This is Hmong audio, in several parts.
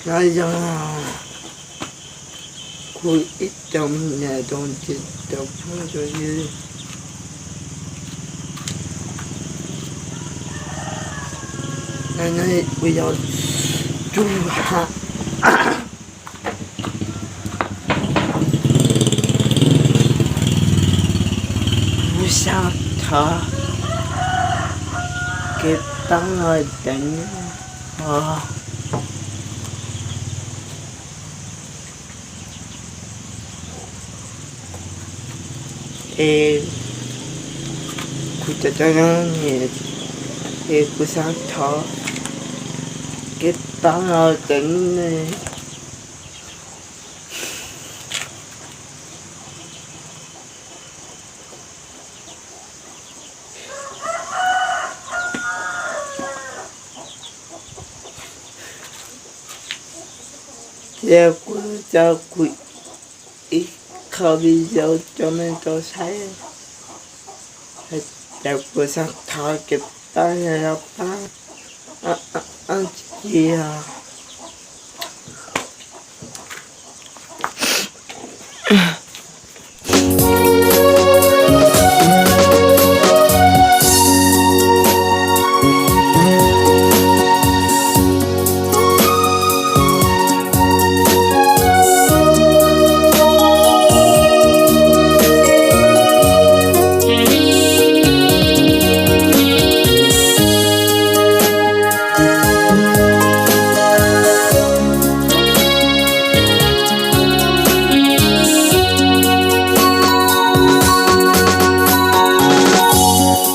Nyob zoo kuv ib tsoom niam tsoom txiv tsoom phooj tsoom ywg, hnub no kuv yuav tsuj ha kuv xav thov kev pab los deev os. Es kuv cov tsoom niam, es kuv xav thov kev pab los deev nej. Ces kuv tso kuv ib qho video rau nej tau saib, ces kuv xav thov kev pab, yog pab tsis tau.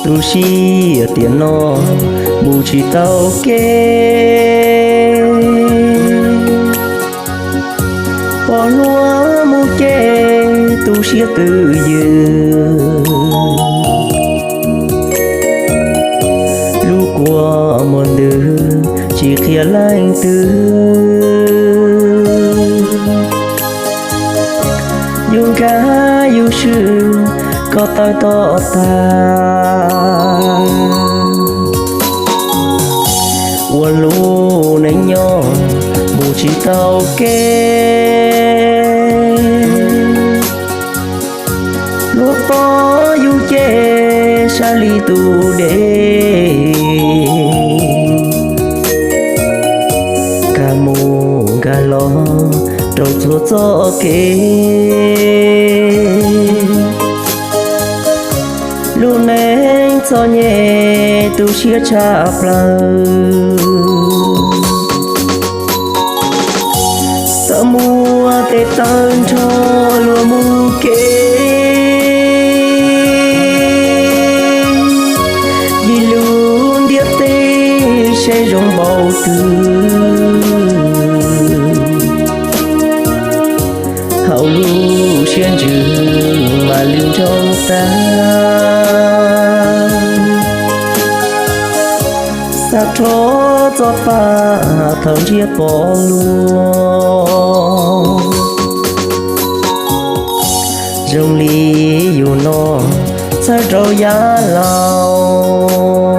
Tu siab tiam no mus tsis tau kev, pom luag mus ces tu siab twj ywm. Lub kua muag ntws tsis qhia leej twg, yus nkag yus swm ko taw to tag. Ua lub neej nyob mus tsis tau kev, luag pom yus ces sab li tus dej, nkag mus nkag los rau txhua txoj kev. Lub neej txom nyem tu siab tshaj plaws, txawm muaj tes taw nrho luag mus kev, yim lub ntiaj teb saib zoo npaum twg, hauv lub siab ntsws mas lwj nroo tag. Xav rho txoj paj thaum ntsiab pom luag, zoo li yus no txhawj rau yav laus,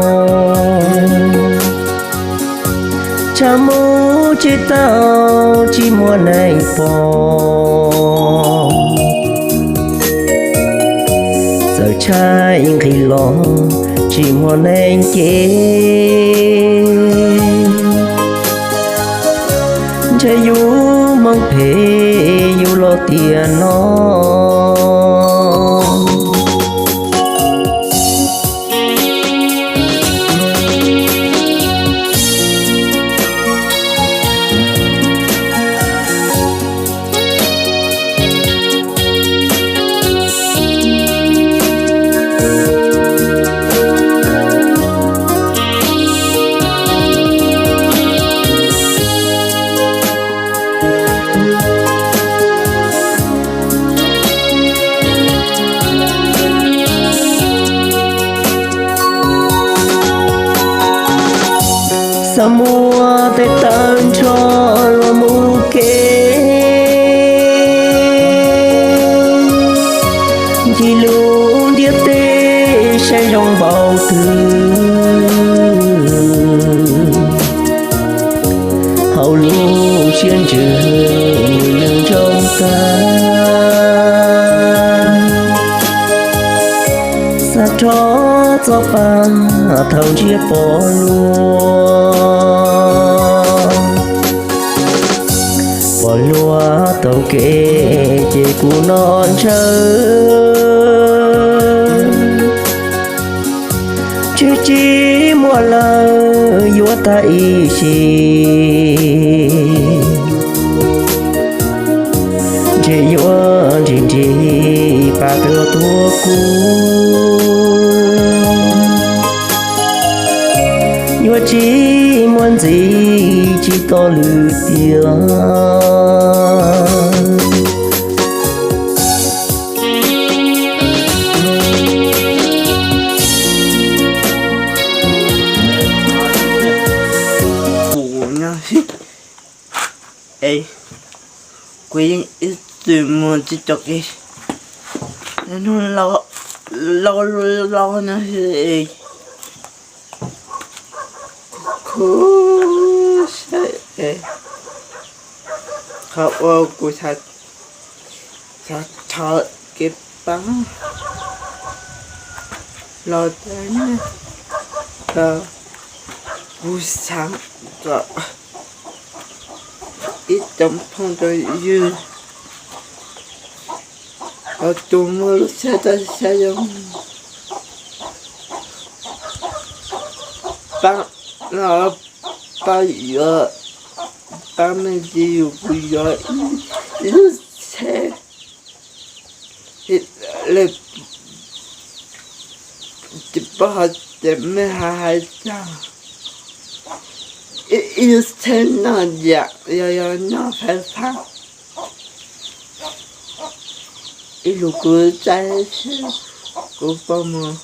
tshaj mus tsis tau tsis muaj neeg pom. Txawm tshaib nqhis los tsis muaj neeg cem, ntshe yus hmoov phem yus los tiam no. Xav muaj tes taw nrho luag mus kev, ncig lub ntiaj teb saib zoo npaum twg, hauv lub Siab ntsws nws nroo tag, xav rov txoj pa thaum ntsiab pom luag. Pom luag taug kev ces kuv noj ntshaw, tsis tsis muaj lawm yuav tag ib sim, ntshe yuav nrig nrig pas tuaj tuaj kuv, yuav tsis muaj ntxiv tsis tau lwm tiam. Es kuv yeej ib txwm mus tsis tau kev, hnub laus laus no es kuv saib es qhov uas kuv xav thov kev pab los tag, kuv xav kom ib cov phooj cov ywg los tus muaj lub siab txawj siab zoo pab, los pab yuav, pab me ntsis yus kuv yuav ib lub tsheb li, tsis paub hais tias mej hais hais cas, ib lub tsheb noj yam yog yog noj fais fab. Ib lus kuv txav seb kuv puas mus,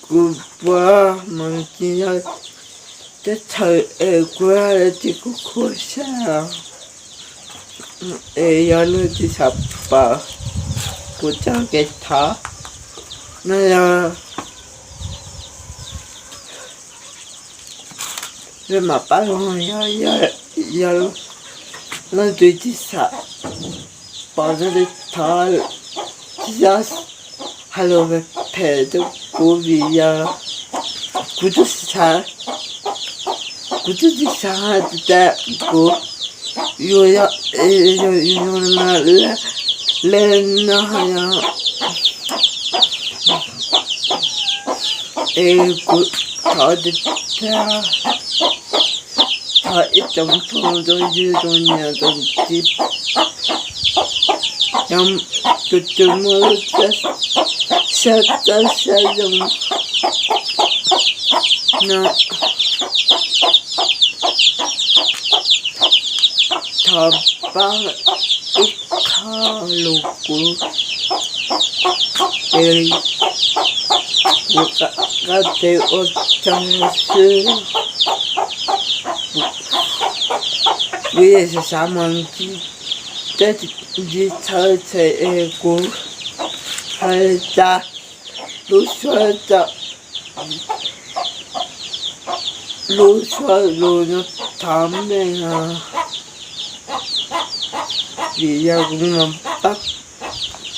kuv puas mus tsis yog teb chaws es kuv tsis kuv khuv xim es yog leej twg xav pom kuv txoj kev thov no yog mam pab, yog leej twg tsis xav pom no li thov tsis txhob hais lus phem rau kuv vim yog kuv twb xav, kuv twb tsis xav hais tias kuv yuav yog, yog, yog li no yog es kuv thov tias thov ib tsoom phooj rau ywg rau nyiam rau txiv, yog tus twg muaj lub siab txawj siab zoo no thov pab ib qho lus kuv es kuv qab teb ua tsaug xwb. Kuv yeej xav xav mas ntsib txhawj txhawj es kuv hais cas lub suab, lub suab lus no thov mej os, vim yog kuv mas pab,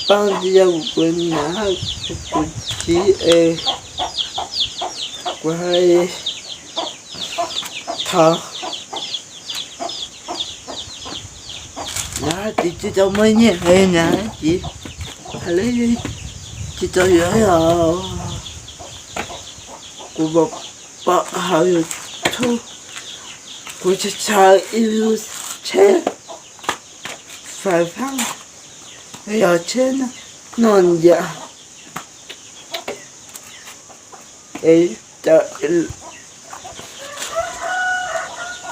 pab tsis yog kuv niam kuv txiv es kuv hais thov niam txiv tsis tau muaj nyiaj es niam txiv hais li tsis tau yuav os. Kuv pom pom hauv YouTube, kuv tshawb ib lub tsheb fais fab, yog tsheb noj nyiam es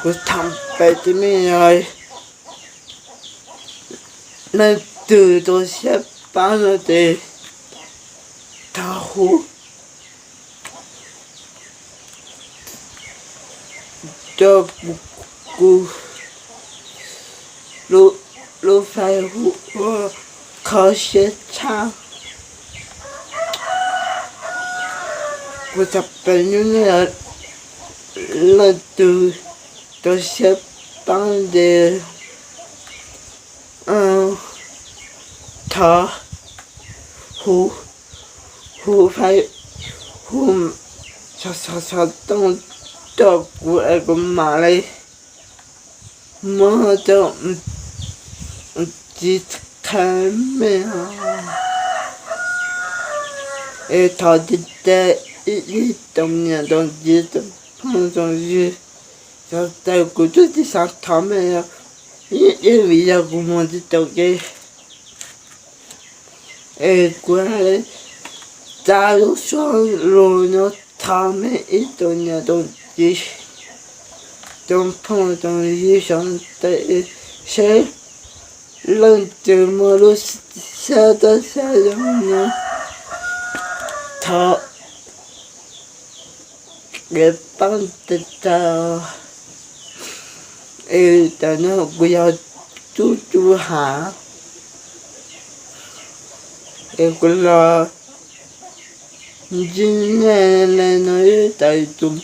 kuv tham pem ces mej yog leej twg rau siab pab no ces thov hu rau kuv lub Facebook ua Kho Siab Tshaj. Kuv tham pem no, leej twg rau siab paab tes thov hu, hu fai, hu xov tooj rau kuv es kuv mam le muab rau txiv qha mej os. Es thov txim tag ib tsoom niam tsoom txiv tsoom phooj tsoom ywg, xyov tas kuv twb tsis xav thov mej, yeej vim yog kuv mus tsis tau kev. Es kuv hais txog lub suab lug no thov mej ib tsoom niam tsoom txiv tsoom phooj tsoom ywg xyov tas seb leej twg muaj lub siab tob siab zoo no thov kev paab tag tag. Es tam no kuv yog Tub Tub Hav, es kuv los ntsib nej le no ib tag tus,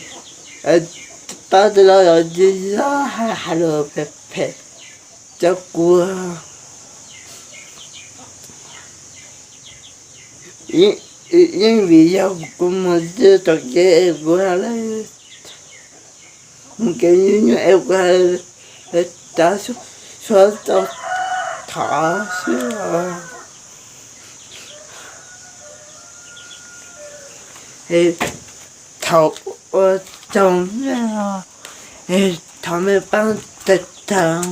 pab tej laus los tsis yog hais lus phem phem rau kuv. Yeej vim yog kuv mus tsis tau kev es kuv hais mus kev nyuaj nyuaj es kuv hais tas suav tau thov xwb os. Es thov ua tsaug mej os, es thov mej paab tag tag.